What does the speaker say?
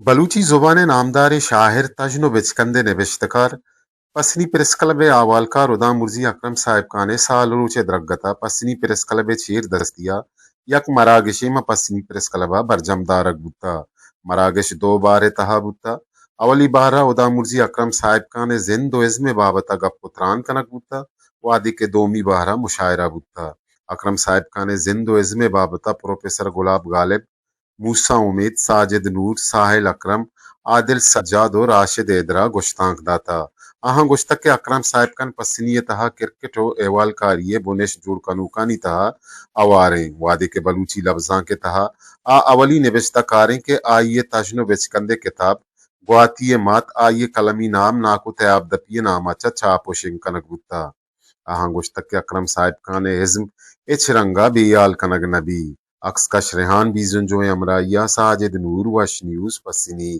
بلوچی زبان ءِ نامداریں شاعر، تژن ءُ بچکند ءِ نبشتہ کار، پسنی پریس کلب ءِ احوالکار ہدامرزی اکرم صاحب خان ءِ سال روچ ءِ درگت ءَ پسنی پریس کلب ءِ چیر دستی ءَ یک مراگشے ماں پسنی پریس کلب ءَ برجم دارگ بوتہ۔ مراگش دو بہر ءِ تہا بوتہ۔ اولی بہر ءَ ہدامرزی اکرم صاحب خان ءِ زند ءُ ازم ءِ بابت ءَ گپ ءُ تران کنگ بوتہ، وہدے کہ دومی بہر ءَ مشاعرہ بوتہ۔ اکرم صاحب خان ءِ زند ءُ ازم ءِ بابت ءَ پروفیسر گلاب غالب، موسی امید، ساجد نور، ساحل اکرم، عادل سجاد ءُ راشد حیدر ءَ گشتانک داتہ۔ آہاں گوشتگ کہ اکرم صاحب خان پسنی ءِ تہا کرکٹ ءُ احوالکاری ءِ بنشت جوڑ کنوکانی تہا ہوار ایں، وہدے کہ بلوچی لبزانک ءِ تہا آ اولی نبشتہ کار ایں کہ آئی ءِ تژن ءُ بچکند ءِ کتاب گواتی ءِ مات آئی ءِ قلمی نام ناکو تیاب دپی ءِ نام ءَ چہ چاپ ءُ شنگ کنگ بوتہ۔ آہاں گوشتگ کہ اکرم صاحب خان ءِ ازم ہچ رنگ ءَ بے ہیال کنگ نہ بیت۔ عکس کش ریحان بیزنجو ءِ ہمراہی ءَ ساجد نور، وش نیوز، پسنی۔